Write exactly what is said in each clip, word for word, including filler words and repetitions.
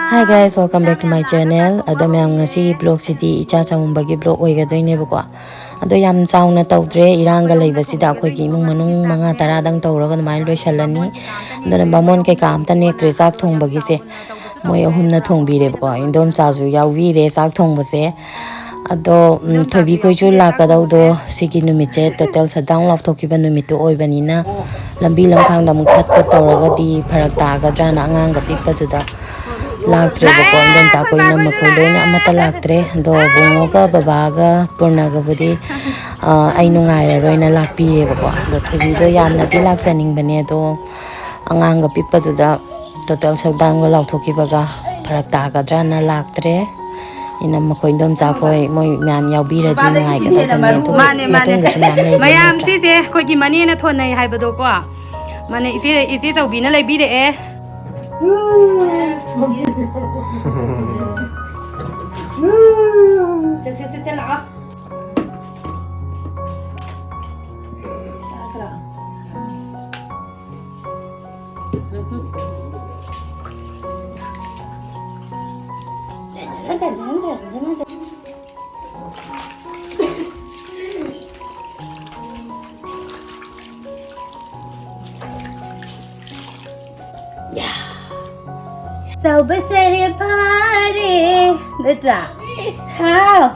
Hi guys, welcome back to my channel. ꯑꯗꯣ ꯃꯌꯥꯝ, ꯉꯁꯤꯒꯤ vlogꯁꯤꯗꯤ ꯏꯆꯥ ꯆꯥꯎꯝꯕꯒꯤ vlog ꯑꯣꯏꯒꯗꯣꯏꯅꯦꯕꯀꯣ꯫ ꯑꯗꯣ ꯌꯥꯝ ꯆꯥꯎꯅ ꯇꯧꯗ꯭ꯔꯦ, ꯏꯔꯥꯡꯒ ꯂꯩꯕꯁꯤꯗ ꯑꯩꯈꯣꯏꯒꯤ ꯏꯃꯨꯡ ꯃꯅꯨꯡ ꯃꯉꯥ ꯇꯔꯥꯗꯪ ꯇꯧꯔꯒ ꯑꯗꯨꯃꯥꯏꯅ ꯂꯣꯏꯁꯤꯜꯂꯅꯤ꯫ ꯑꯗꯨꯅ ꯕꯥꯃꯣꯟ ꯀꯩꯀꯥ ꯑꯝꯇ ꯅꯦꯛꯇ꯭ꯔꯦ ꯆꯥꯛ ꯊꯣꯡꯕꯒꯤꯁꯦ꯫ ꯃꯣꯏ ꯑꯍꯨꯝꯅ ꯊꯣꯡꯕꯤꯔꯦꯕꯀꯣ, ꯏꯟꯗꯣꯝꯆꯥꯁꯨ ꯌꯥꯎꯕꯤꯔꯦ ꯆꯥꯛ ꯊꯣꯡꯕꯁꯦ꯫ ꯑꯗꯣ ꯎꯝ, ꯊꯣꯏꯕꯤꯈꯣꯏꯁꯨ ꯂꯥꯛꯀꯗꯧꯗꯣ ꯁꯤꯒꯤ ꯅꯨꯃꯤꯠꯁꯦ total shutdown ꯂꯥꯎꯊꯣꯛꯈꯤꯕ ꯅꯨꯃꯤꯠꯇꯨ ꯑꯣꯏꯕꯅꯤꯅ, ꯂꯝꯕꯤ ꯂꯝꯈꯥꯡꯗ ꯑꯃꯨꯛ ꯊꯠꯄ ꯇꯧꯔꯒꯗꯤ ꯐꯔꯛ ꯇꯥꯒꯗ꯭ꯔꯅ ꯑꯉꯥꯡꯒ ꯄꯤꯛꯄꯗꯨꯗ ꯂꯥꯛꯇ꯭ꯔꯦꯕꯀꯣ꯫ ꯏꯟꯗꯣꯝꯆꯥꯈꯣꯏ, ꯏꯅꯝꯃꯈꯣꯏ ꯂꯣꯏꯅ ꯑꯃꯠꯇ ꯂꯥꯛꯇ꯭ꯔꯦ꯫ ꯑꯗꯣ ꯕꯨꯡꯉꯣꯒ ꯕꯕꯥꯒ ꯄꯨꯔꯅꯒꯕꯨꯗꯤ, ꯑ, ꯑꯩ ꯅꯨꯡꯉꯥꯏꯔꯔꯣꯏꯅ ꯂꯥꯛꯄꯤꯔꯦꯕꯀꯣ꯫ ꯑꯗꯣ ꯊꯣꯏꯕꯤꯗꯣ ꯌꯥꯝꯅꯗꯤ ꯂꯥꯛꯆꯅꯤꯡꯕꯅꯦ, ꯑꯗꯣ ꯑꯉꯥꯡꯒ ꯄꯤꯛꯄꯗꯨꯗ total shutdownꯒ ꯂꯥꯎꯊꯣꯛꯈꯤꯕꯒ ꯐꯔꯛ ꯇꯥꯒꯗ꯭ꯔꯅ ꯂꯥꯛꯇ꯭ꯔꯦ꯫ ꯏꯅꯝꯃꯈꯣꯏ, ꯏꯟꯗꯣꯝꯆꯥꯈꯣꯏ, ꯃꯣꯏ ꯃꯌꯥꯝ ꯌꯥꯎꯕꯤꯔꯗꯤ ꯅꯨꯡꯉꯥꯏꯒꯗꯕꯅꯦ꯫ ꯑꯗꯨꯒ ꯃꯥꯅꯦ, ꯃꯥꯅꯦ꯫ ꯃꯇꯨꯡꯗꯁꯨ ꯃꯌꯥꯝ ꯂꯩꯕ ꯃꯌꯥꯝ ꯅꯠꯇ꯭ꯔꯥ? ꯁꯤꯁꯦ ꯑꯩꯈꯣꯏꯒꯤ ꯃꯅꯦꯅ ꯊꯣꯟꯅꯩ ꯍꯥꯏꯕꯗꯣꯀꯣ꯫ ꯃꯥꯅꯦ, ꯏꯆꯦ, ꯏꯆꯦ ꯆꯧꯕꯤꯅ ꯂꯩꯕꯤꯔꯛꯑꯦ꯫ ꯁꯦ, ꯁꯦ, ꯁꯦ, ꯁꯦ, ꯂꯥꯛꯑꯣ꯫ ꯆꯥꯎꯕ ꯁꯥꯔꯦ ꯐꯥꯔꯦ, ꯅꯠꯇ꯭ꯔꯥ? ꯍꯥꯎ꯫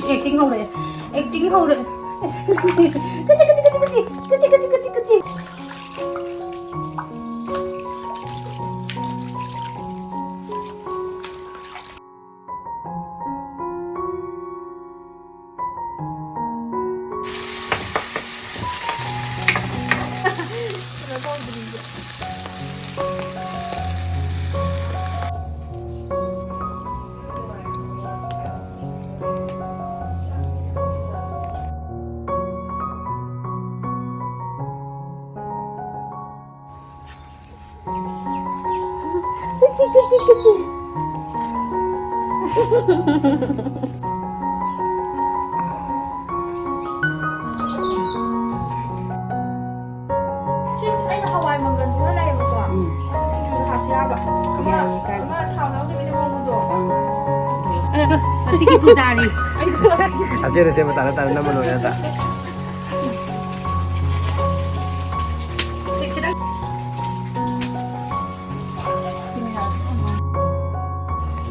ꯑꯦꯛꯇꯤꯡ ꯍꯧꯔꯛꯑꯦ꯫ ꯑꯦꯛꯇꯤꯡ ꯍꯧꯔꯛꯑꯦ꯫ ꯀꯆꯤ, ꯀꯆꯤ, ꯀꯆꯤ, ꯀꯆꯤ꯫ ꯀꯆꯤ, ꯀꯆꯤ, ꯀꯆꯤ, ꯀꯆꯤ꯫ ꯀꯆꯤ, ꯀꯆꯤ, ꯀꯆꯤ꯫ ꯍꯋꯥꯏ ꯃꯪꯒꯟꯗꯨꯒ ꯂꯩꯌꯦꯕꯀꯣ꯫ ꯎꯝ꯫ ꯑꯗꯨ ꯁꯤꯡꯖꯨꯗ ꯍꯥꯞꯁꯤ ꯍꯥꯏꯕ꯫ ꯑꯃ, ꯌꯥꯏꯌꯦ, ꯀꯥꯏꯗꯦ꯫ ꯑꯃ ꯊꯥꯎ ꯌꯥꯎꯗꯕꯤꯗ ꯉꯧꯕꯗꯣ꯫ ꯎꯝ꯫ ꯉꯁꯤꯒꯤ ꯄꯨꯖꯥꯔꯤ꯫ ꯑꯆꯦ, ꯑꯆꯦ, ꯃꯇꯥꯅ ꯇꯥꯅ ꯅꯝꯃ ꯂꯣꯏꯔꯦ ꯅꯠꯇ꯭ꯔꯥ?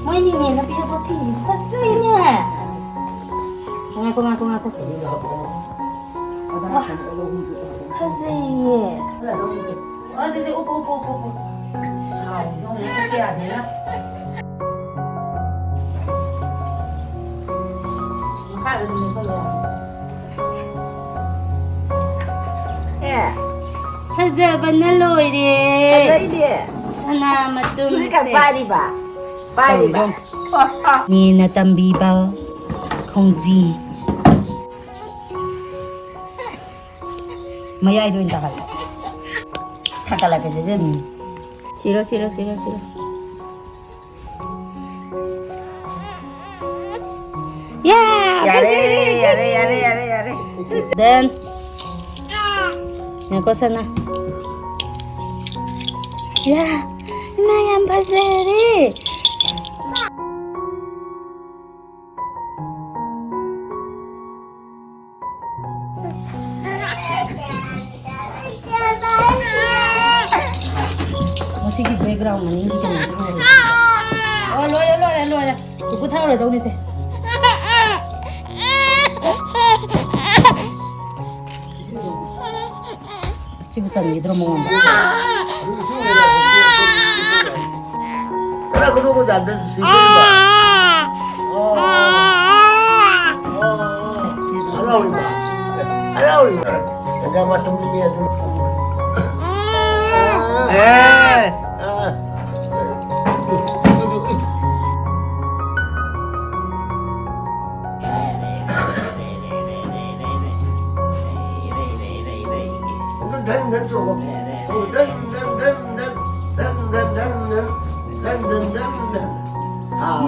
ꯃꯣꯏꯅꯤꯅꯦꯅ ꯄꯤꯔꯛꯄ ꯐꯤꯁꯤꯗꯤ ꯐꯖꯩꯅꯦ꯫ ꯉꯥꯏꯈꯣ, ꯉꯥꯏꯈꯣ, ꯉꯥꯏꯈꯣ꯫ ꯋꯥ, ꯐꯖꯩꯌꯦ꯫ ꯑꯣ, ꯁꯤꯁꯦ ꯎꯞꯄꯨ, ꯎꯞꯄꯨ, ꯎꯞꯄꯨ, ꯎꯞꯄꯨ꯫ ꯁꯥꯎꯕꯁꯨ ꯑꯃꯨꯛ ꯎꯞꯄ ꯌꯥꯗꯦꯅ꯫ ꯃꯈꯥꯗ ꯑꯗꯨꯝ ꯂꯦꯞꯍꯜꯂꯣ꯫ ꯑꯦ꯫ ꯐꯖꯕꯅ ꯂꯣꯏꯔꯦ꯫ ꯐꯖꯩꯅꯦ꯫ ꯁꯅꯥ ꯃꯇꯨꯝꯁꯦ꯫ ꯆꯨꯔꯤ ꯀꯌꯥꯝ ꯄꯥꯏꯔꯤꯕ? ꯄꯥꯏꯔꯤꯕ? ꯇꯧꯔꯤꯁꯦ ꯌꯦꯡꯉꯨ꯫ ꯅꯦꯅ ꯇꯝꯕꯤꯕ ꯈꯣꯡꯖꯤ꯫ ꯃꯌꯥꯏꯗ ꯑꯣꯏꯅ ꯇꯥꯍꯜꯂꯣ꯫ ꯊꯥꯡꯒꯠꯂꯛꯀꯦꯁꯦ, ꯏꯕꯦꯝꯃ꯫ ꯁꯤꯔꯣ, ꯁꯤꯔꯣ, ꯁꯤꯔꯣ, ꯁꯤꯔꯣ꯫ ꯌꯥ! ꯌꯥꯔꯦ, ꯐꯖꯔꯦ, ꯌꯥꯔꯦ, ꯌꯥꯔꯦ, ꯐꯖꯔꯦ꯫ ꯌꯥꯔꯦ, ꯌꯥꯔꯦ꯫ Done. ꯉꯥꯏꯈꯣ, ꯁꯅꯥ꯫ ꯌꯥ! ꯏꯃꯥ, ꯌꯥꯝ ꯐꯖꯔꯦ꯫ ꯃꯁꯤꯒꯤ background ꯃꯅꯤꯡꯒꯤ ꯀꯩꯅꯣꯁꯦ ꯂꯣꯏꯔꯦ꯫ ꯑꯣ, ꯂꯣꯏꯔꯦ, ꯂꯣꯏꯔꯦ, ꯂꯣꯏꯔꯦ꯫ ꯀꯨꯀꯨ ꯊꯥꯔꯨꯔꯗꯧꯅꯤꯁꯦ꯫ ꯁꯤꯕꯨ ꯆꯟꯈꯤꯗ꯭ꯔꯣ ꯃꯉꯣꯟꯗ? ꯍꯔꯥꯎꯔꯤꯕ? ꯍꯔꯥꯎꯔꯤꯕ? ꯌꯦꯟꯖꯥꯡ ꯃꯇꯨꯝ ꯑꯅꯤ ꯑꯗꯨꯝ꯫ ꯑꯦ! ꯑꯥ꯫ ꯙꯟ ꯙꯟ ꯆꯣꯡꯉꯣ꯫ ꯙꯟ ꯙꯟ ꯙꯟ ꯙꯟ꯫ ꯙꯟ ꯙꯟ ꯙꯟ ꯙꯟ꯫ ꯙꯟ ꯙꯟ ꯙꯟ ꯙꯟ꯫ ꯑꯥ꯫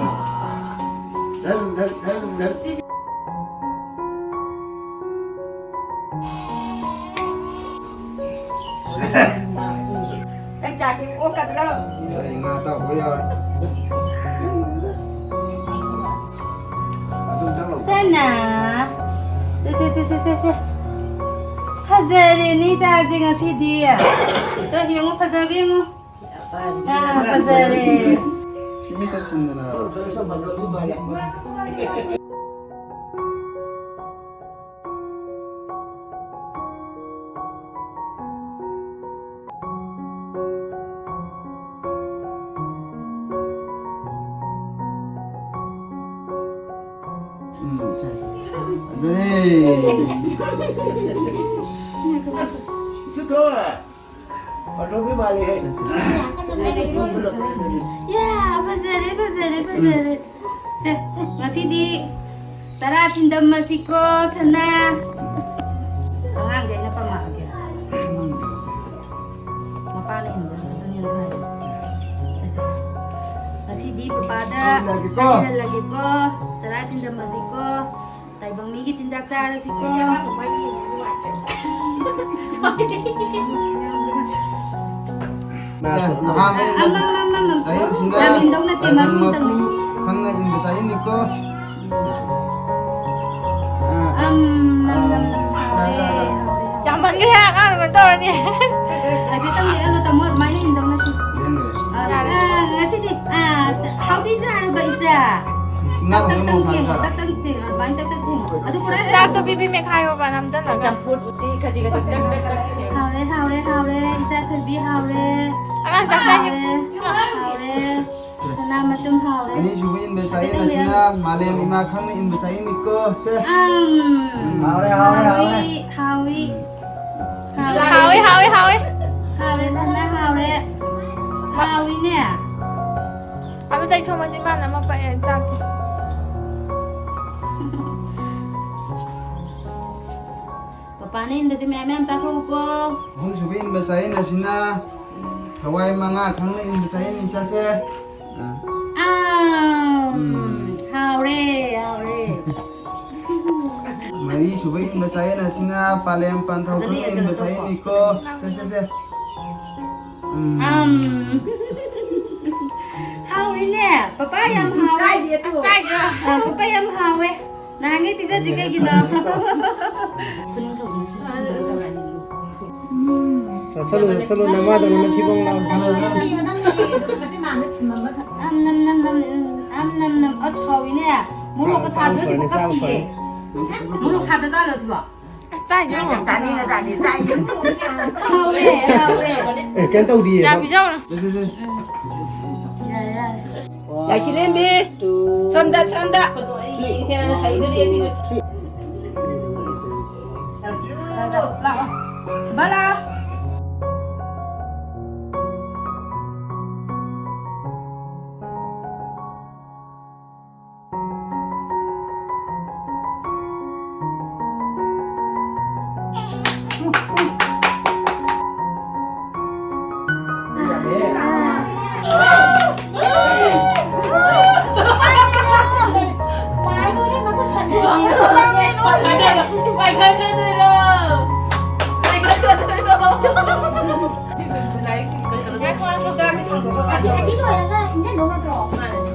ꯙꯟ ꯙꯟ ꯙꯟ ꯙꯟ꯫ ꯑꯁꯤ ꯑꯣꯛꯀꯗ꯭ꯔꯣ? ꯑꯩ ꯉꯥ ꯑꯇꯥꯎꯕ ꯌꯥꯎꯔꯦ꯫ ꯑꯗꯨꯝ ꯇꯧꯔꯣ꯫ ꯁꯅꯥ꯫ ꯁꯦ, ꯁꯦ, ꯁꯦ, ꯁꯦ, ꯁꯦ, ꯁꯦ꯫ ꯐꯖꯔꯦꯅꯦ ꯏꯆꯥꯁꯦ ꯉꯁꯤꯗꯤ꯫ ꯇꯣ ꯌꯦꯡꯉꯨ, ꯐꯖꯕ ꯌꯦꯡꯉꯨ꯫ ꯑꯥ, ꯐꯖꯔꯦ꯫ ꯁꯤ ꯃꯤꯠꯇ ꯊꯨꯝꯗꯅ꯫ ꯎꯝ, ꯁꯦ, ꯁꯦ꯫ ꯑꯗꯨꯅꯦ꯫ ꯑꯁ, ꯁꯤ ꯊꯣꯛꯑꯦ꯫ ꯐꯣꯇꯣꯒꯤ ꯃꯥꯜꯂꯤꯍꯦ꯫ ꯁꯦ, ꯁꯦ꯫ ꯌꯥ, ꯐꯖꯔꯦ, ꯐꯖꯔꯦ, ꯐꯖꯔꯦ꯫ ꯁꯦ, ꯉꯁꯤꯗꯤ ꯆꯔꯥ ꯆꯤꯟꯗꯝꯃꯁꯤꯀꯣ, ꯁꯅꯥ꯫ ꯑꯉꯥꯡꯁꯦ ꯑꯩꯅ ꯄꯝꯃꯛꯑꯒꯦ꯫ ꯃꯄꯥꯅ ꯏꯟꯕꯗꯣ ꯑꯗꯨꯅ ꯍꯦꯟꯅ ꯐꯔꯦ꯫ ꯉꯁꯤꯗꯤ ꯄꯄꯥꯗ ꯏꯜꯂꯒꯦꯀꯣ꯫ ꯆꯥꯍꯜꯂꯒꯦꯀꯣ꯫ ꯆꯔꯥ ꯆꯤꯟꯗꯝꯃꯁꯤꯀꯣ꯫ ꯇꯥꯏꯕꯪ ꯃꯤꯒꯤ ꯆꯤꯟꯖꯥꯛ ꯆꯥꯔꯁꯤꯀꯣ꯫ ꯁꯦ, ꯑꯍꯥꯟꯕ ꯏꯟꯕ ꯑꯃ, ꯑꯃ, ꯑꯃ, ꯑꯃ꯫ ꯆꯥꯍꯤꯡꯁꯤꯅ ꯌꯥꯝ ꯏꯟꯗꯧ ꯅꯠꯇꯦ, ꯇꯥꯏꯕꯪ ꯃꯔꯨ ꯃꯄꯨ ꯑꯝꯇꯪꯅꯦ꯫ ꯈꯪꯅ ꯏꯟꯕ ꯆꯥꯍꯤꯡꯅꯤꯀꯣ꯫ ꯑꯝ, ꯅꯝ, ꯅꯝ, ꯅꯝ, ꯍꯥꯎꯔꯦ, ꯍꯥꯎꯔꯦ, ꯍꯥꯎꯔꯦ꯫ ꯌꯥꯝꯃꯟꯈ꯭ꯔꯦ, ꯑꯉꯥꯡ ꯀꯩꯅꯣ ꯇꯧꯔꯅꯤ꯫ ꯍꯥꯏꯐꯦꯠꯇꯪ ꯂꯤꯛꯍꯜꯂꯣ, ꯇꯥꯃꯣ, ꯑꯗꯨꯃꯥꯏꯅ ꯏꯟꯗꯧ ꯅꯠꯇꯦ꯫ ꯂꯦꯡꯗ꯭ꯔꯦ꯫ ꯑ, ꯑ, ꯉꯁꯤꯗꯤ, ꯑ, ꯍꯥꯎꯕꯤ ꯆꯥꯔꯕ, ꯏꯆꯥ? ꯉꯥ ꯇꯛ, ꯇꯛ, ꯊꯣꯡꯕ ꯇꯪ ꯊꯦꯡꯉꯣ, ꯃꯈꯥꯗ꯫ ꯇꯛ, ꯇꯪ ꯊꯦꯡꯉꯣ, ꯑꯗꯨꯃꯥꯏꯅ ꯇꯛ, ꯇꯛ ꯊꯦꯡꯉꯣ꯫ ꯑꯗꯨ ꯄꯨꯔꯥ ꯆꯥꯛꯇꯣ ꯄꯤꯕꯤ ꯃꯦꯈꯥꯏꯌꯣꯕ, ꯅꯝꯖꯜꯂꯒ꯫ ꯆꯝꯐꯨꯠ ꯎꯇꯤ ꯈꯖꯤꯛ ꯈꯖꯤꯛ ꯇꯛ, ꯇꯛ, ꯇꯛ ꯊꯦꯡꯉꯣ꯫ ꯍꯥꯎꯔꯦ, ꯍꯥꯎꯔꯦ, ꯍꯥꯎꯔꯦ, ꯏꯆꯥ ꯊꯣꯏꯕꯤ, ꯍꯥꯎꯔꯦ꯫ ꯑꯉꯥꯡ ꯆꯥꯛ ꯆꯥꯏ꯫ ꯍꯥꯎꯔꯦ, ꯍꯥꯎꯔꯦ꯫ ꯁꯅꯥ ꯃꯇꯨꯝ ꯍꯥꯎꯔꯦ꯫ ꯑꯅꯤꯁꯨꯕ ꯏꯟꯕ ꯆꯥꯛꯌꯦꯟ ꯑꯁꯤꯅ ꯃꯥꯂꯦꯝ ꯏꯃꯥ ꯈꯪꯅ ꯏꯟꯕ ꯆꯥꯛꯌꯦꯟꯅꯤꯀꯣ꯫ ꯁꯦ꯫ ꯑꯝ꯫ ꯍꯥꯎꯔꯦ, ꯍꯥꯎꯔꯦ, ꯍꯥꯎꯔꯦ꯫ ꯍꯥꯎꯏ, ꯍꯥꯎꯏ꯫ ꯍꯥꯎꯔꯦ, ꯍꯥꯎꯔꯦ, ꯍꯥꯎꯔꯦ꯫ ꯍꯥꯎꯔꯦ, ꯁꯅꯥ ꯍꯥꯎꯔꯦ꯫ ꯍꯥꯎꯏꯅꯦ꯫ ꯑꯗꯨ ꯇꯩꯊꯣꯛ ꯃꯁꯤ ꯃꯥꯅ ꯑꯃ ꯄꯛꯑꯦ ꯆꯥꯛꯇꯣ꯫ ꯄꯄꯥꯅ ꯏꯟꯕꯁꯦ ꯃꯌꯥꯝ ꯃꯌꯥꯝ ꯆꯥꯊꯣꯛꯎꯀꯣ꯫ ꯑꯍꯨꯝꯁꯨꯕ ꯏꯟꯕ ꯆꯥꯛꯌꯦꯟ ꯑꯁꯤꯅ ꯍꯋꯥꯏ ꯃꯉꯥ ꯈꯪꯅ ꯏꯟꯕ ꯆꯥꯛꯌꯦꯟꯅꯤ ꯆꯥꯁꯦ꯫ ꯑꯥ꯫ ꯑꯝ, ꯎꯝ꯫ ꯍꯥꯎꯔꯦ, ꯍꯥꯎꯔꯦ꯫ ꯃꯔꯤꯁꯨꯕ ꯏꯟꯕ ꯆꯥꯛꯌꯦꯟ ꯑꯁꯤꯅ ꯄꯥꯂꯦꯝ ꯄꯥꯟꯊꯧ ꯐꯖꯅ ꯈꯪꯅ ꯏꯟꯕ ꯌꯦꯡꯗꯅ ꯆꯥꯛꯌꯦꯟꯅꯤꯀꯣ꯫ ꯁꯦ, ꯁꯦ, ꯁꯦ꯫ ꯎꯝ꯫ ꯑꯝ꯫ ꯍꯥꯎꯋꯤꯅꯦ꯫ ꯄꯄꯥ ꯌꯥꯝ ꯍꯥꯎꯋꯦ꯫ ꯆꯥꯏꯗꯦ ꯑꯗꯨ꯫ ꯑ, ꯄꯄꯥ ꯌꯥꯝ ꯍꯥꯎꯋꯦ꯫ ꯅꯍꯥꯟꯉꯩ ꯄꯤꯖꯗ꯭ꯔꯤ ꯀꯩꯒꯤꯅꯣ? ꯆꯥꯁꯜꯂꯨ, ꯆꯥꯁꯜꯂꯨ, ꯅꯃꯥꯗꯧꯅ ꯊꯤꯕꯣꯡ ꯂꯥꯎ꯫ ꯑꯝ, ꯅꯝ, ꯅꯝ, ꯅꯝ, ꯑꯝ, ꯅꯝ, ꯅꯝ꯫ ꯑꯁ, ꯍꯥꯎꯋꯤꯅꯦ꯫ ꯃꯣꯔꯣꯛꯀ ꯁꯥꯗ꯭ꯔꯣ ꯁꯤꯕꯨ ꯀꯞꯄꯤꯌꯦ꯫ ꯃꯣꯔꯣꯛ ꯁꯥꯗ ꯆꯥꯂꯣ ꯁꯤꯕꯣ? ꯑꯁ, ꯆꯥꯏꯁꯦ ꯌꯦꯡꯉꯣ꯫ ꯌꯥꯝ ꯆꯥꯅꯤꯡꯉꯖꯥꯠꯅꯤ, ꯆꯥꯏꯌꯦ꯫ ꯍꯥꯎꯋꯦ, ꯍꯥꯎꯋꯦ꯫ ꯑꯦ, ꯀꯩꯝ ꯇꯧꯗꯤꯌꯦ꯫ ꯌꯥ, ꯄꯤꯖꯧꯔꯣ꯫ ꯁꯦ, ꯁꯦ, ꯁꯦ꯫ ꯌꯥꯔꯦ, ꯌꯥꯔꯦ꯫ ꯌꯥꯏꯁꯤꯔꯦꯝꯕꯤ, ꯁꯣꯝꯗ, ꯁꯣꯝꯗ꯫ ꯍꯩꯗꯨꯗꯤ ꯑꯁꯤꯁꯨ꯫ ꯂꯥꯛꯑꯣ꯫ ꯕꯂꯥ꯫ ꯑꯁꯤ ꯂꯣꯏꯔꯒ ꯏꯟꯖꯟꯗꯧ ꯅꯠꯇ꯭ꯔꯣ?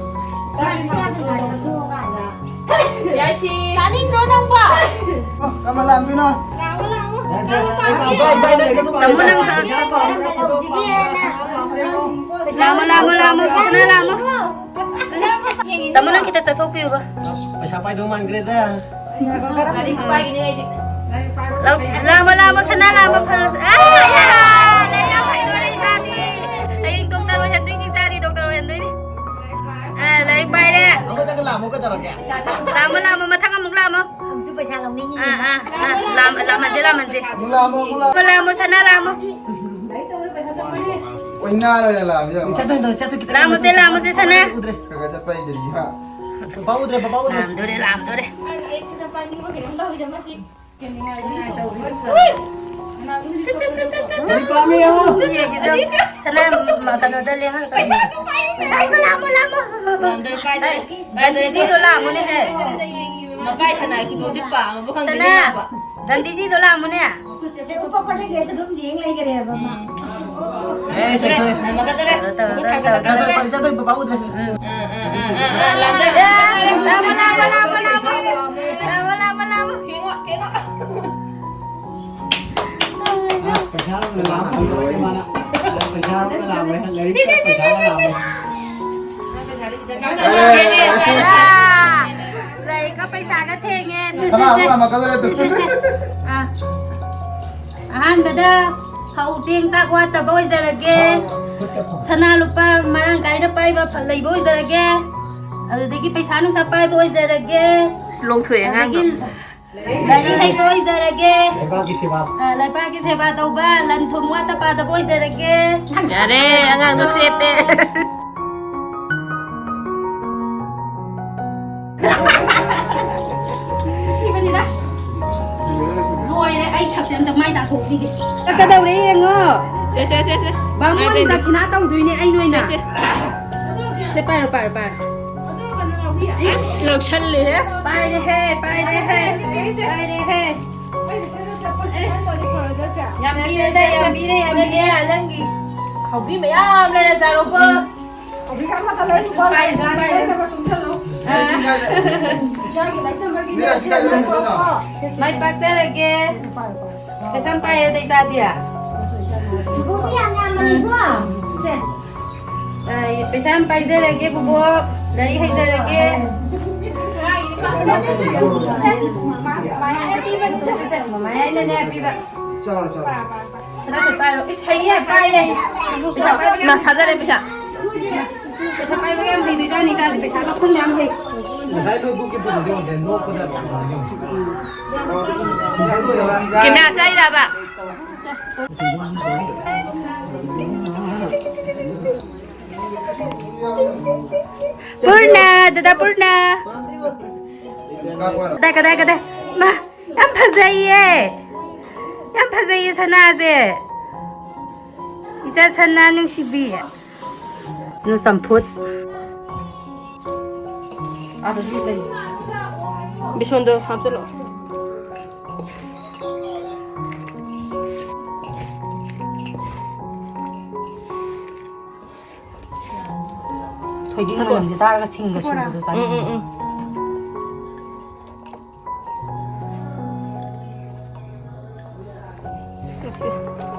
ꯆꯥꯛ ꯏꯟꯖꯥꯡ ꯀꯩꯀꯥ ꯂꯧꯊꯣꯛꯑꯀꯥꯟꯗ꯫ ꯌꯥꯁꯤ꯫ ꯆꯥꯅꯤꯡꯗ꯭ꯔꯣ ꯅꯪꯕꯣ? ꯑꯣ, ꯀꯔꯝꯕ ꯂꯥꯝꯗꯣꯏꯅꯣ? ꯂꯥꯛꯑꯣ, ꯂꯥꯛꯑꯣ꯫ ꯌꯥꯁꯤ, ꯌꯥꯁꯤ, ꯌꯥꯁꯤ, ꯇꯥꯃꯣ ꯅꯪ ꯍꯥꯟꯅ ꯆꯥꯊꯣꯛꯑꯣ꯫ ꯂꯥꯝꯃꯣ, ꯂꯥꯝꯃꯣ, ꯂꯥꯝꯃꯣ, ꯐꯖꯅ ꯂꯥꯝꯃꯣ꯫ ꯇꯥꯃꯣ ꯅꯪ ꯈꯤꯇ ꯆꯠꯊꯣꯛꯄꯤꯌꯨꯕ꯫ ꯄꯩꯁꯥ ꯄꯥꯏꯗꯧ ꯃꯥꯟꯈ꯭ꯔꯦꯗ꯫ ꯂꯥꯏꯔꯤꯛ ꯄꯥꯏꯒꯅꯤ ꯑꯩꯗꯤ꯫ ꯂꯥꯝꯃꯣ, ꯂꯥꯝꯃꯣ, ꯁꯅꯥ ꯂꯥꯝꯃꯣ, ꯐꯖꯅ꯫ ꯑꯥ, ꯌꯥ! ꯂꯥꯏꯔꯤꯛ ꯌꯥꯝ ꯍꯩꯗꯣꯔꯦ ꯏꯆꯥꯗꯤ꯫ ꯍꯌꯦꯡ ꯗꯣꯛꯇꯔ ꯑꯣꯏꯍꯟꯗꯣꯏꯅꯤ ꯏꯆꯥꯗꯤ, ꯗꯣꯛꯇꯔ ꯑꯣꯏꯍꯟꯗꯣꯏꯅꯤ꯫ ꯑꯥ, ꯂꯥꯏꯔꯤꯛ ꯄꯥꯏꯔꯦ꯫ ꯑꯃꯇꯒ ꯂꯥꯝꯃꯣ ꯀꯩꯗꯧꯔꯒꯦ? ꯂꯥꯝꯃꯣ, ꯂꯥꯝꯃꯣ, ꯃꯊꯪ ꯑꯃꯨꯛ ꯂꯥꯝꯃꯣ꯫ ꯑꯃꯨꯛꯁꯨ ꯄꯩꯁꯥ ꯂꯧꯅꯤꯡꯉꯤ꯫ ꯑꯥ, ꯑꯥ, ꯑꯥ, ꯂꯥꯝ-, ꯂꯥꯝꯍꯟꯁꯦ, ꯂꯥꯝꯍꯟꯁꯦ꯫ ꯑꯃꯨꯛ ꯂꯥꯝꯃꯣ, ꯑꯃꯨꯛ ꯂꯥꯝꯃꯣ꯫ ꯂꯥꯝꯃꯣ, ꯂꯥꯝꯃꯣ, ꯁꯅꯥ ꯂꯥꯝꯃꯣ꯫ ꯑꯣꯏꯅꯥ ꯂꯣꯏꯅ ꯂꯥꯝꯃꯤ ꯌꯦꯡꯉꯣ꯫ ꯆꯠꯇꯣꯏ, ꯆꯠꯇꯣꯏ, ꯈꯤꯇꯪ ꯂꯥꯝꯃꯣꯁꯦ, ꯂꯥꯝꯃꯣꯁꯦ, ꯁꯅꯥ꯫ ꯎꯗ꯭ꯔꯦ꯫ ꯈꯔ ꯈꯔ ꯆꯠꯄ ꯍꯩꯗ꯭ꯔꯤ, ꯍꯥ? ꯄꯄꯥ ꯎꯗ꯭ꯔꯦ, ꯄꯄꯥ ꯎꯗ꯭ꯔꯦ꯫ ꯂꯥꯝꯗꯣꯔꯦ, ꯂꯥꯝꯗꯣꯔꯦ꯫ ꯑꯩ ꯁꯤꯗ ꯄꯥꯏꯅꯤꯡꯕ ꯀꯩꯅꯣꯝ ꯇꯧꯋꯤꯗ ꯃꯁꯤ꯫ ꯀꯔꯤ ꯄꯥꯝꯃꯤ ꯌꯦꯡꯉꯣ꯫ ꯁꯅꯥ, ꯃ-, ꯀꯩꯅꯣꯗ ꯂꯦꯡꯍꯜꯂꯣ꯫ ꯄꯩꯁꯥ ꯑꯗꯨꯝ ꯄꯥꯏꯌꯨ, ꯄꯩꯁꯥ ꯑꯗꯨꯝ ꯂꯥꯝꯃꯣ, ꯂꯥꯝꯃꯣ꯫ ꯂꯥꯝꯗꯣꯔꯦ, ꯄꯥꯏꯗꯣꯔꯦ, ꯄꯥꯏꯗꯣꯔꯦ꯫ ꯒꯥꯟꯙꯤꯖꯤꯗꯣ ꯂꯥꯝꯃꯣꯅꯦꯍꯦ꯫ ꯃꯄꯥꯏ ꯁꯅꯥꯒꯤ ꯈꯨꯗꯣꯜꯁꯦ ꯄꯥꯝꯃꯕ ꯈꯪꯗꯦꯅꯦ ꯁꯅꯥ, ꯃꯥꯕ꯫ ꯒꯥꯟꯙꯤꯖꯤꯗꯣ ꯂꯥꯝꯃꯣꯅꯦ꯫ ꯎꯄꯛꯄꯗꯒꯤ ꯑꯗꯨꯝ ꯌꯦꯡ ꯂꯩꯈꯔꯦꯕ ꯃꯥ꯫ ꯑꯦ, ꯇꯧꯔꯦ, ꯇꯧꯔꯦ, ꯃꯈꯥ ꯇꯧꯔꯦ, ꯇꯧꯔꯦ, ꯃꯈꯨꯠ ꯇꯧꯔꯦ, ꯊꯥꯡꯒꯠꯂꯣ, ꯇꯧꯔꯦ, ꯊꯥꯡꯒꯠꯂꯣ꯫ ꯇꯧꯔꯦ, ꯏꯆꯥ ꯊꯣꯏꯕꯤ ꯕꯕꯥ ꯎꯗ꯭ꯔꯦ꯫ ꯎꯝ, ꯎꯝ, ꯎꯝ, ꯎꯝ, ꯎꯝ, ꯂꯥꯡꯗꯔꯦ, ꯂꯥꯡꯗꯔꯦ꯫ ꯂꯥꯡꯕ, ꯂꯥꯡꯕ, ꯂꯥꯡꯕ, ꯂꯥꯡꯕ꯫ ꯂꯥꯡꯕ, ꯂꯥꯡꯕ, ꯂꯥꯡꯕ꯫ ꯊꯦꯡꯉꯣ, ꯊꯦꯡꯉꯣ꯫ ꯄꯩꯁꯥꯔꯣꯝꯗ ꯂꯥꯛꯑꯝꯃꯦ ꯃꯥꯅ꯫ ꯄꯩꯁꯥꯔꯣꯝꯗ ꯂꯥꯛꯑꯝꯃꯦ꯫ ꯂꯥꯏꯔꯤꯛ ꯁꯤ, ꯁꯤ, ꯁꯤ, ꯁꯤ, ꯁꯤ, ꯁꯤ꯫ ꯄꯩꯁꯥꯔꯣꯝꯗ ꯂꯥꯛꯑꯝꯃꯦ꯫ ꯂꯥꯏꯔꯤꯛꯀ ꯄꯩꯁꯥꯒ ꯊꯦꯡꯉꯦ꯫ ꯁꯤ, ꯁꯤ, ꯁꯤ꯫ ꯁꯤ, ꯁꯤ, ꯁꯤ꯫ ꯑꯥ꯫ ꯑꯍꯥꯟꯕꯗ ꯐꯧ ꯆꯦꯡ ꯆꯥꯛ ꯋꯥꯠꯇꯕ ꯑꯣꯏꯖꯔꯒꯦ꯫ ꯁꯅꯥ ꯂꯨꯄꯥ ꯃꯔꯥꯡ ꯀꯥꯏꯅ ꯄꯥꯏꯕ ꯐ-, ꯂꯩꯕ ꯑꯣꯏꯖꯔꯒꯦ꯫ ꯑꯗꯨꯗꯒꯤ ꯄꯩꯁꯥ ꯅꯨꯡꯁꯥ ꯄꯥꯏꯕ ꯑꯣꯏꯖꯔꯒꯦ꯫ ꯑꯁ, ꯂꯣꯡꯊꯣꯛꯑꯦ ꯑꯉꯥꯡꯗꯣ꯫ ꯑꯗꯒꯤ ꯂꯥꯏꯔꯤꯛ ꯍꯩꯕ ꯑꯣꯏꯖꯔꯒꯦ꯫ ꯂꯩꯕꯥꯛꯀꯤ ꯁꯦꯕꯥ꯫ ꯑ, ꯂꯩꯕꯥꯛꯀꯤ ꯁꯦꯕꯥ ꯇꯧꯕ, ꯂꯟ ꯊꯨꯝ ꯋꯥꯠꯇ ꯄꯥꯗꯕ ꯑꯣꯏꯖꯔꯒꯦ꯫ ꯌꯥꯔꯦ, ꯑꯉꯥꯡꯗꯣ ꯆꯦꯞꯄꯦ꯫ ꯁꯤꯕꯅꯤꯗ꯫ ꯂꯣꯏꯔꯦ, ꯑꯩ ꯁꯛꯁꯦ ꯑꯝꯇ ꯃꯥꯏ ꯇꯥꯊꯣꯛꯄꯤꯒꯦ꯫ ꯀꯗꯧꯔꯦ ꯌꯦꯡꯉꯣ꯫ ꯁꯦ, ꯁꯦ, ꯁꯦ, ꯁꯦ꯫ ꯕꯥꯃꯣꯟ ꯄꯥꯏꯔꯦ꯫ ꯗꯈꯤꯅꯥ ꯇꯧꯗꯣꯏꯅꯦ ꯑꯩ ꯅꯣꯏꯅ꯫ ꯁꯦ, ꯁꯦ꯫ ꯁꯦ, ꯄꯥꯏꯔꯣ, ꯄꯥꯏꯔꯣ, ꯄꯥꯏꯔꯣ꯫ ꯑꯁ, ꯂꯧꯁꯜꯂꯦꯍꯦ꯫ ꯄꯥꯏꯔꯦꯍꯦ, ꯄꯥꯏꯔꯦꯍꯦ, ꯄꯥꯏꯔꯦꯍꯦ꯫ ꯌꯥꯝ ꯄꯤꯔꯦꯗ, ꯌꯥꯝ ꯄꯤꯔꯦ, ꯌꯥꯝ ꯄꯤꯔꯦ꯫ ꯅꯪꯒꯤ ꯈꯥꯎꯕꯤ ꯃꯌꯥꯝ ꯂꯩꯔꯖꯥꯠꯂꯣꯀꯣ꯫ ꯄꯥꯏꯔꯦ, ꯄꯥꯏꯔꯦ꯫ ꯑꯥ꯫ ꯃꯥꯏ ꯄꯥꯛꯆꯔꯒꯦ꯫ ꯄꯩꯁꯥ ꯌꯥꯝ ꯄꯥꯏꯔꯦꯗ ꯏꯆꯥꯗꯤ꯫ ꯕꯣꯕꯤ ꯌꯥꯝ ꯌꯥꯝꯕꯅꯤꯀꯣ꯫ ꯁꯦ꯫ ꯑ, ꯄꯩꯁꯥ ꯌꯥꯝ ꯄꯥꯏꯖꯔꯒꯦ, ꯕꯣꯕꯣꯛ꯫ ꯂꯥꯏꯔꯤꯛ ꯍꯩꯖꯔꯒꯦ꯫ ꯃꯃꯥ ꯍꯥꯏꯅꯅꯦ ꯄꯤꯕ꯫ ꯆꯥꯔꯣ, ꯆꯥꯔꯣ꯫ ꯁꯅꯥꯊꯣꯏ ꯄꯥꯏꯔꯣ꯫ ꯏꯁ, ꯍꯩꯌꯦ, ꯄꯥꯏꯌꯦ꯫ ꯄꯩꯁꯥ ꯄꯥꯏꯕ ꯌꯥꯝ ꯃꯥ ꯊꯥꯖꯔꯦ ꯄꯩꯁꯥ꯫ ꯄꯩꯁꯥ ꯄꯥꯏꯕ ꯌꯥꯝ ꯍꯩꯗꯣꯏꯖꯥꯠꯅꯤ ꯏꯆꯥꯁꯦ꯫ ꯄꯩꯁꯥ ꯂꯧꯐꯝ ꯌꯥꯝ ꯍꯩ꯫ ꯉꯁꯥꯏ ꯅꯣꯠꯕꯨꯛꯀꯤ ꯄꯨꯗꯨꯗꯤ ꯌꯦꯡꯉꯨꯁꯦ, ꯅꯣꯛꯄꯗ ꯀꯩꯅꯣ ꯌꯦꯡꯉꯨ꯫ ꯀꯦꯃꯦꯔꯥ ꯆꯥꯏꯔꯕ? ꯄꯨꯔꯅ, ꯗꯗꯥ ꯄꯨꯔꯅ꯫ ꯀꯗꯥꯏ, ꯀꯗꯥꯏ, ꯀꯗꯥꯏ? ꯃꯥ, ꯌꯥꯝ ꯐꯖꯩꯌꯦ꯫ ꯌꯥꯝ ꯐꯖꯩꯌꯦ ꯁꯅꯥꯁꯦ꯫ ꯏꯆꯥ ꯁꯅꯥ ꯅꯨꯡꯁꯤꯕꯤ꯫ ꯑꯗꯨ ꯆꯝꯐꯨꯠ꯫ ꯕꯤꯁꯣꯟꯗꯣ ꯍꯥꯞꯆꯜꯂꯣ꯫ ꯊꯣꯏꯗꯤꯡ ꯃꯅꯝꯁꯦ ꯇꯥꯔꯒ ꯁꯤꯡꯒ ꯁꯨꯕꯗꯣ ꯎꯝ, ꯎꯝ, ꯆꯥꯅꯤꯡꯉꯦ꯫ ꯎꯝ꯫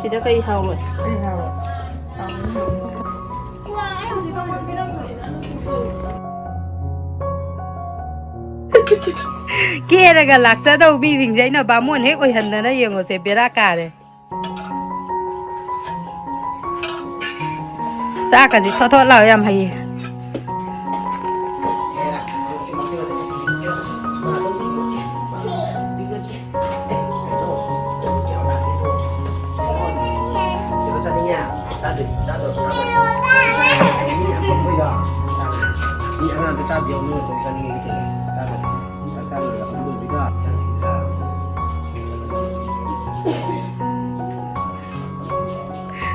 ꯁꯤꯗ ꯀꯩ ꯍꯥꯎꯔꯣꯏ? ꯀꯩ ꯍꯥꯎꯔꯣꯏ? ꯀꯦꯔꯒ ꯂꯥꯛꯆꯗꯧ ꯃꯤꯁꯤꯡꯁꯦ ꯑꯩꯅ ꯕꯥꯃꯣꯟ ꯍꯦꯛ ꯑꯣꯏꯍꯟꯗꯅ, ꯌꯦꯡꯉꯣꯁꯦ, ꯕꯦꯔꯥ ꯀꯥꯔꯦ꯫ ꯆꯥꯛꯀꯁꯦ ꯊꯣꯠ ꯊꯣꯠ ꯂꯥꯎ ꯌꯥꯝ ꯍꯩꯌꯦ꯫ ꯃꯤ ꯑꯉꯥꯡꯗ ꯆꯥꯗꯦ ꯌꯥꯎꯅꯤ ꯆꯥꯅꯤꯡꯉꯦ ꯆꯥꯗꯦ꯫ ꯆꯥꯛ ꯆꯥꯔꯨꯔꯒ ꯍꯧꯗꯣꯛꯄꯤꯗꯣ꯫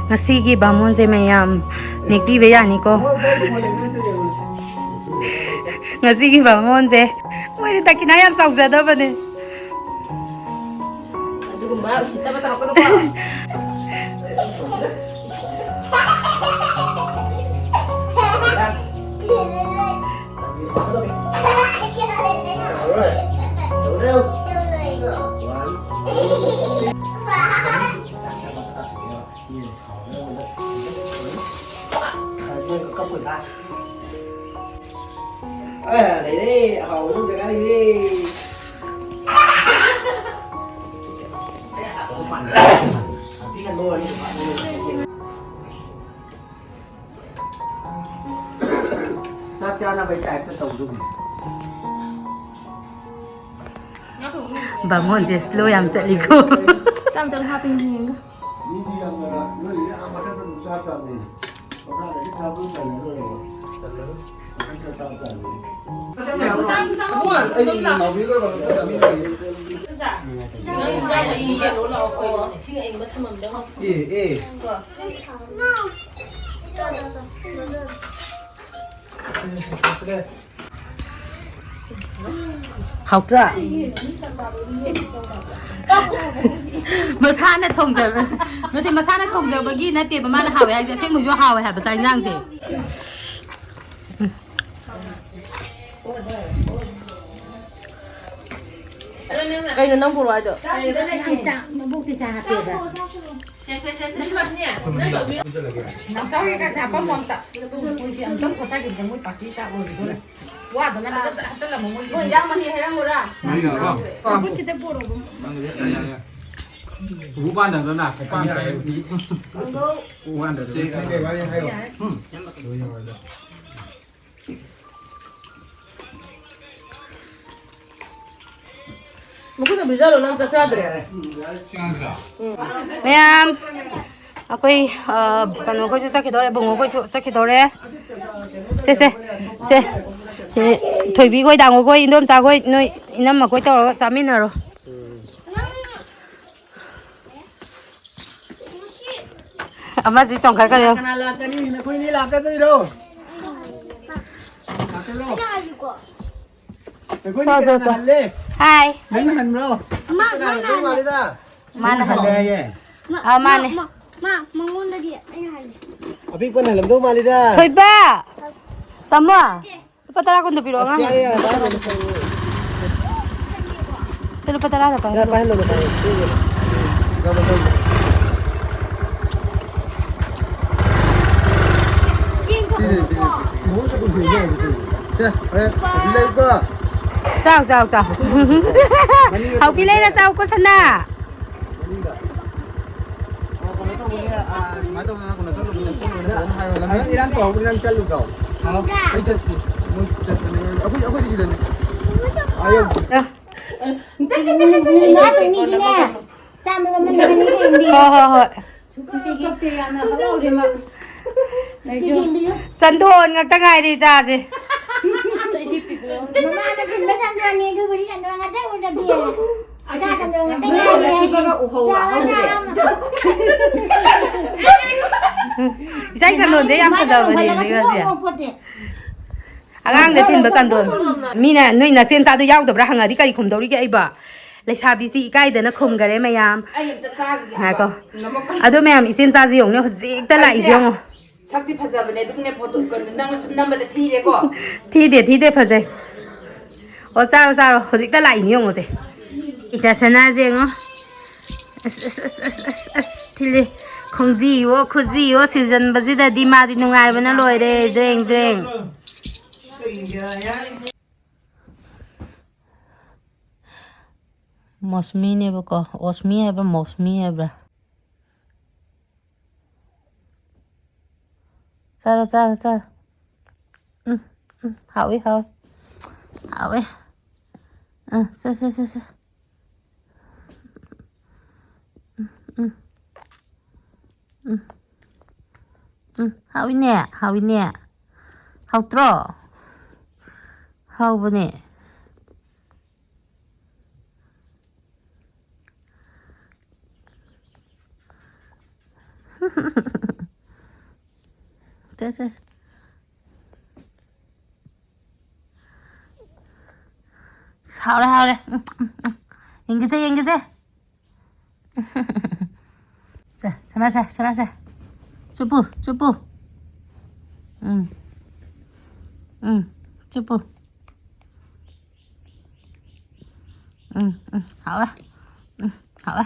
ꯉꯁꯤꯒꯤ ꯕꯥꯃꯣꯟꯁꯦ ꯃꯌꯥꯝ ꯅꯦꯛꯄꯤꯕ ꯌꯥꯅꯤꯀꯣ꯫ ꯉꯁꯤꯒꯤ ꯕꯥꯃꯣꯟꯁꯦ ꯃꯣꯏꯗꯤ ꯗꯈꯤꯅꯥ ꯌꯥꯝ ꯆꯥꯎꯖꯗꯕꯅꯦ꯫ ꯑꯗꯨꯒꯨꯝꯕ ꯎꯁꯤꯠꯇꯕ ꯇꯧꯔꯛꯀꯅꯨꯀꯣ꯫ ꯑꯦ, ꯂꯩꯔꯦ, ꯑꯍꯥꯎꯕ ꯖꯒꯥ ꯂꯩꯔꯦ꯫ ꯆꯥꯛ ꯆꯥꯅꯕꯩ ꯇꯥꯏꯞꯇ ꯇꯧꯗꯧꯕꯅꯤ꯫ ꯕꯥꯃꯣꯟꯁꯦ slow ꯌꯥꯝ ꯆꯠꯂꯤꯀꯣ꯫ ꯇꯞ ꯇꯞ ꯍꯥꯞꯄꯤꯅꯦ ꯌꯦꯡꯉꯣ꯫ ꯃꯤꯗꯤ ꯌꯥꯝꯅ ꯅꯣꯏ ꯑꯥ ꯃꯊꯛꯇ ꯑꯗꯨꯝ ꯆꯥ ꯇꯥꯕꯅꯤꯅꯦ꯫ ꯃꯈꯥꯗꯗꯤ ꯆꯥꯕ ꯇꯜꯂꯔꯣꯏꯕ꯫ ꯃꯊꯛꯇ ꯆꯥꯕ ꯇꯜꯂꯦ꯫ ꯑꯩ ꯅꯥꯎꯕꯤꯒ ꯀꯩꯅꯣ ꯆꯥꯃꯤꯟꯅꯔꯦ꯫ ꯑꯦ, ꯑꯦ꯫ ꯍꯥꯎꯇ꯭ꯔꯥ? ꯃꯁꯥꯅ ꯊꯣꯡꯖꯕ ꯅꯠꯇꯦ, ꯃꯁꯥꯅ ꯊꯣꯡꯖꯕꯒꯤ ꯅꯠꯇꯦꯕ ꯃꯥꯅ ꯍꯥꯎꯋꯦ ꯍꯥꯏꯁꯦ, ꯑꯁꯦꯡꯕꯩꯁꯨ ꯍꯥꯎꯋꯦ ꯍꯥꯏꯕ ꯆꯥꯛ ꯏꯟꯖꯥꯡꯁꯦ꯫ ꯀꯩꯅꯣ ꯅꯪ ꯄꯨꯔꯛꯑꯣ ꯍꯥꯏꯗꯣ? ꯆꯥꯛ ꯃꯕꯣꯛꯇꯤ ꯆꯥ ꯍꯥꯞꯄꯦꯕ꯫ ꯅꯥꯎꯆꯥ ꯍꯣꯏ ꯀꯥꯁꯦ ꯍꯥꯞꯄꯝꯃꯣ ꯑꯝꯇ꯫ ꯃꯣꯏꯁꯦ ꯑꯝꯇꯪ ꯄꯣꯊꯥꯈꯤꯕꯗ ꯃꯣꯏ ꯄꯥꯔꯇꯤ ꯆꯥꯛ ꯂꯣꯏꯈꯤꯗꯣꯔꯦ꯫ ꯋꯥꯗꯅ ꯍꯟꯗꯛꯇ ꯍꯥꯞꯆꯜꯂꯝꯃꯣ ꯃꯣꯏꯒꯤ꯫ ꯃꯣꯏ ꯏꯟꯖꯥꯡ ꯃꯍꯤ ꯍꯩꯔꯝꯃꯨꯔꯥ? ꯃꯍꯨꯠꯁꯤꯗ ꯄꯨꯔꯛꯑꯣ꯫ ꯎꯄꯨ ꯄꯥꯟꯗꯕ꯭ꯔꯅ? ꯎꯄꯥꯟ ꯆꯥꯏ꯫ ꯎꯄꯨ ꯄꯥꯟꯗꯕ꯭ꯔꯅ? ꯀꯩ ꯋꯥꯔꯤ ꯍꯥꯏꯌꯣ? ꯎꯝ꯫ ꯃꯈꯨꯠꯅ ꯄꯤꯖꯔꯣ, ꯅꯪ ꯆꯥꯛ ꯆꯥꯗ꯭ꯔꯦ꯫ ꯃꯌꯥꯝ, ꯑꯩꯈꯣꯏ, ꯑ, ꯀꯩꯅꯣꯈꯣꯏꯁꯨ ꯆꯠꯈꯤꯗꯧꯔꯦ, ꯕꯨꯡꯉꯣꯈꯣꯏꯁꯨ ꯆꯠꯈꯤꯗꯧꯔꯦ꯫ ꯁꯦ, ꯁꯦ, ꯁꯦ, ꯁꯦ, ꯊꯣꯏꯕꯤꯈꯣꯏ, ꯗꯥꯡꯉꯣꯈꯣꯏ, ꯏꯟꯗꯣꯝꯆꯥꯈꯣꯏ, ꯅꯣꯏ ꯏꯅꯝꯃꯈꯣꯏ ꯇꯧꯔꯒ ꯆꯥꯃꯤꯟꯅꯔꯣ꯫ ꯑꯃꯁꯤ ꯆꯣꯡꯈꯠꯈ꯭ꯔꯦ꯫ ꯀꯅꯥ ꯂꯥꯛꯀꯅꯤ? ꯅꯈꯣꯏꯅꯤ ꯂꯥꯛꯀꯗꯣꯏꯔꯣ? ꯂꯥꯛꯀꯗ꯭ꯔꯣ? ꯅꯈꯣꯏꯅꯤ ꯆꯣ, ꯆꯣ, ꯀꯅꯥ ꯆꯣ꯫ ꯍꯜꯂꯦ? ꯍꯥꯏ꯫ ꯅꯪꯅ ꯍꯟꯕ꯭ꯔꯣ? ꯃꯥ, ꯃꯥ, ꯃꯥ꯫ ꯃꯥꯅ ꯍꯜꯂꯦ ꯍꯜꯂꯦ꯫ ꯍꯥꯏꯌꯦ꯫ ꯃꯥ, ꯑꯥ, ꯃꯥ, ꯃꯥꯅꯦ꯫ ꯃꯥ, ꯃꯥ, ꯃꯉꯣꯟꯗꯗꯤ ꯑꯩꯅ ꯍꯜꯂꯦ꯫ ꯑꯄꯤꯛꯄꯅ ꯍꯜꯂꯝꯗꯧ ꯃꯥꯜꯂꯤꯗ꯫ ꯊꯣꯏꯕ! ꯇꯥꯃꯣ! ꯂꯨꯄꯥ ꯇꯔꯥ ꯀꯨꯟꯗꯣ ꯄꯤꯔꯛꯑꯣ, ꯑꯁ, ꯑꯉꯥꯡ꯫ ꯌꯥꯔꯦ, ꯌꯥꯔꯦ, ꯄꯥꯏꯍꯜꯂꯣ, ꯄꯥꯏꯍꯜꯂꯣ꯫ ꯁꯦ, ꯂꯨꯄꯥ ꯇꯔꯥꯗ ꯄꯥꯏꯍꯜꯂꯣ꯫ ꯌꯥꯔꯦ, ꯄꯥꯏꯍꯜꯂꯣ, ꯄꯥꯏꯍꯜꯂꯣ꯫ ꯄꯤꯔꯦ, ꯄꯤꯔꯦ, ꯄꯤꯔꯦ꯫ ꯁꯦ, ꯍꯣꯔꯦꯟ ꯀꯣꯐꯤ ꯂꯩꯔꯨꯀꯣ꯫ ꯆꯥꯎ, ꯆꯥꯎ, ꯆꯥꯎ꯫ ꯃꯅꯤꯡꯗ ꯍꯥꯎꯄꯤ ꯂꯩꯔ ꯆꯥꯎꯀꯣ, ꯁꯅꯥ꯫ ꯃꯅꯤꯡꯗ꯫ ꯑꯣ, ꯀꯩꯅꯣ ꯇꯧꯕꯅꯦ, ꯑ, ꯁꯨꯃꯥꯏꯅ ꯇꯧꯗꯅ ꯀꯩꯅꯣ ꯆꯠꯂꯨꯕꯅꯦ, ꯆꯠꯂꯨꯕꯅꯦ, ꯐꯖꯅ ꯍꯥꯏꯌꯣ, ꯂꯝꯕꯤ꯫ ꯅꯪ ꯏꯔꯥꯡ ꯇꯧꯍꯧꯕꯅꯦ, ꯅꯪ ꯆꯠꯂꯨꯆꯣ꯫ ꯍꯥꯎ, ꯑꯩ ꯆꯠꯇꯦ꯫ ꯃꯣꯏ ꯆꯠꯄꯅꯦ꯫ ꯑꯩꯈꯣꯏ, ꯑꯩꯈꯣꯏꯗꯤ ꯁꯤꯗꯅꯦ꯫ ꯑꯥ ꯌꯧꯗꯦ꯫ ꯆꯥꯝꯃ ꯑꯃ ꯂꯩꯒꯅꯤ, ꯌꯦꯡꯕꯤꯌꯨ꯫ ꯍꯣꯏ, ꯍꯣꯏ, ꯍꯣꯏ꯫ ꯆꯟꯗꯣꯟ ꯉꯥꯛꯇ ꯉꯥꯏꯔꯦ ꯏꯆꯥꯁꯦ꯫ ꯃꯃꯥꯅ ꯈꯨꯟꯕ ꯆꯟꯗꯣꯟꯅꯤ, ꯑꯗꯨꯕꯨꯗꯤ ꯆꯟꯗꯣꯟ ꯉꯥꯛꯇ ꯎꯗꯕꯤ꯫ ꯏꯆꯥ ꯆꯟꯗꯣꯟ ꯉꯥꯛꯇ ꯉꯥꯏꯔꯦ꯫ ꯎꯍꯧ ꯂꯥꯛꯍꯧꯗ꯭ꯔꯦ꯫ ꯏꯆꯥ ꯆꯟꯗꯣꯟꯁꯦ ꯌꯥꯝ ꯐꯖꯕꯅꯦ, ꯃꯥꯅ ꯅꯣꯏ ꯉꯁꯤ꯫ ꯅꯣꯛꯄꯗꯤ꯫ ꯑꯉꯥꯡꯗ ꯊꯤꯟꯕ ꯆꯟꯗꯣꯟ꯫ ꯃꯤꯅ ꯅꯣꯏ ꯅꯆꯦ ꯃꯆꯥꯗꯣ ꯌꯥꯎꯗꯕ꯭ꯔꯥ ꯍꯪꯉꯗꯤ ꯀꯔꯤ ꯈꯨꯝꯗꯧꯔꯤꯒꯦ ꯑꯩꯕꯣ? ꯂꯩꯁꯥꯕꯤꯁꯤ ꯏꯀꯥꯏꯗꯅ ꯈꯨꯝꯈꯔꯦ ꯃꯌꯥꯝ꯫ ꯑꯩ ꯑꯝꯇ ꯆꯥꯈꯤꯒꯦ ꯍꯥꯏꯕ꯫ ꯉꯥꯏꯈꯣ꯫ ꯉꯝꯃꯛꯀꯅꯤ꯫ ꯑꯗꯣ ꯃꯌꯥꯝ, ꯏꯆꯦ ꯃꯆꯥꯁꯤ ꯌꯦꯡꯉꯨꯅꯦ, ꯍꯧꯖꯤꯛꯇ ꯂꯥꯛꯏꯁꯦ ꯑꯩꯁꯦ ꯌꯦꯡꯉꯣ꯫ ꯁꯛꯇꯤ ꯐꯖꯕꯅꯦ, ꯑꯗꯨꯒꯅꯦ ꯐꯣꯇꯣ ꯀꯩꯅꯣ ꯅꯪꯅ ꯁꯨꯝ ꯅꯝꯕꯗ ꯊꯤꯔꯦꯀꯣ꯫ ꯊꯤꯗꯦ, ꯊꯤꯗꯦ, ꯐꯖꯩ꯫ ꯑꯣ, ꯆꯥꯔꯣ, ꯆꯥꯔꯣ, ꯍꯧꯖꯤꯛꯇ ꯂꯥꯛꯏꯅꯤ, ꯌꯦꯡꯉꯨꯁꯦ꯫ ꯏꯆꯥ ꯁꯅꯥꯁꯦ ꯌꯦꯡꯉꯣ꯫ ꯑꯁ, ꯑꯁ, ꯑꯁ, ꯑꯁ, ꯑꯁ, ꯑꯁ, ꯊꯤꯜꯂꯤ꯫ ꯈꯣꯡꯖꯤꯌꯣ, ꯈꯨꯖꯤꯌꯣ ꯁꯤꯖꯟꯕꯁꯤꯗꯗꯤ ꯃꯥꯗꯤ ꯅꯨꯡꯉꯥꯏꯕꯅ ꯂꯣꯏꯔꯦ꯫ ꯖ꯭ꯔꯦꯡ, ꯖ꯭ꯔꯦꯡ꯫ ꯃꯣꯁꯃꯤꯅꯦꯕꯀꯣ꯫ ꯑꯣꯁꯃꯤ ꯍꯥꯏꯕ꯭ꯔꯥ, ꯃꯣꯁꯃꯤ ꯍꯥꯏꯕ꯭ꯔꯥ? ꯆꯥꯔꯣ, ꯆꯥꯔꯣ, ꯆꯥꯔꯣ꯫ ꯎꯝ, ꯎꯝ, ꯍꯥꯎꯏ, ꯍꯥꯎꯏ꯫ ꯍꯥꯎꯏ꯫ ꯑ, ꯆꯥ, ꯆꯥ, ꯆꯥ, ꯆꯥ꯫ ꯎꯝ, ꯎꯝ꯫ ꯎꯝ꯫ ꯎꯝ, ꯍꯥꯎꯏꯅꯦ, ꯍꯥꯎꯏꯅꯦ꯫ ꯍꯥꯎꯇ꯭ꯔꯣ? ꯍꯥꯎꯕꯅꯦ꯫ ꯁꯦ, ꯁꯦ꯫ ꯍꯥꯎꯔꯦ, ꯍꯥꯎꯔꯦ꯫ ꯎꯝ, ꯎꯝ, ꯎꯝ꯫ ꯌꯦꯡꯒꯦꯁꯦ, ꯌꯦꯡꯒꯦꯁꯦ꯫ ꯁꯦ, ꯁꯅꯥꯁꯦ, ꯁꯅꯥꯁꯦ꯫ ꯆꯨꯞꯄꯨ, ꯆꯨꯞꯄꯨ꯫ ꯎꯝ꯫ ꯎꯝ, ꯆꯨꯞꯄꯨ꯫ ꯎꯝ, ꯎꯝ, ꯍꯥꯎꯋꯦ꯫ ꯎꯝ, ꯍꯥꯎꯋꯦ꯫